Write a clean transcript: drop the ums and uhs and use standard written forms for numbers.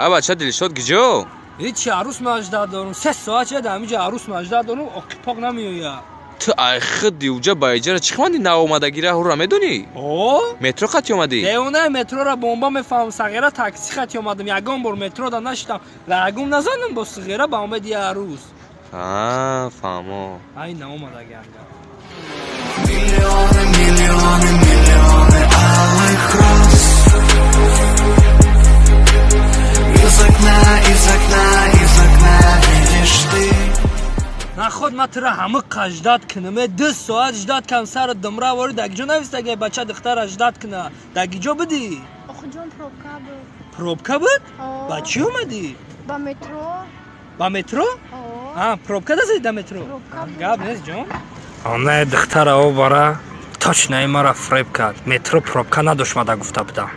А бача Дилшод, гиҷо? Ҳичи, арӯс маждат дорум. 3 соат шуда, ҳамиҷа арӯс маждат дорум, оқипоқ намеояд. Ту айхид уҷа ба иҷара чӣ хомадӣ? Наомадагира ҳура медонӣ? О. Метро хати омадӣ? Девона, метрора бомба мефаҳмам. Сағира такси хати омадам, ягон бор метро да нашидам, лагум назанам бо сағира ба омади арӯс. А, фаҳмо. Ай, наомадаги ангар. Миллионы, миллионы, миллионы алых роз. Из окна, из окна, из окна видишь ты. Наход ма тура ҳама қаждат кунаме, 2 соат ждать кам, сара думра вори дагиҷо навистага, бача духтара ждать куна, дагиҷо будӣ? Охуҷон, пробка буд. Пробка буд? О. Ба чӣ омадӣ? Ба метро. Ба метро? О. А, пробка дазади да метро? Пробка буд. Гап нест, ҷон. Онаи духтара о бара точно мара фреб кард. Метро пробка надошт, мада гуфта будам.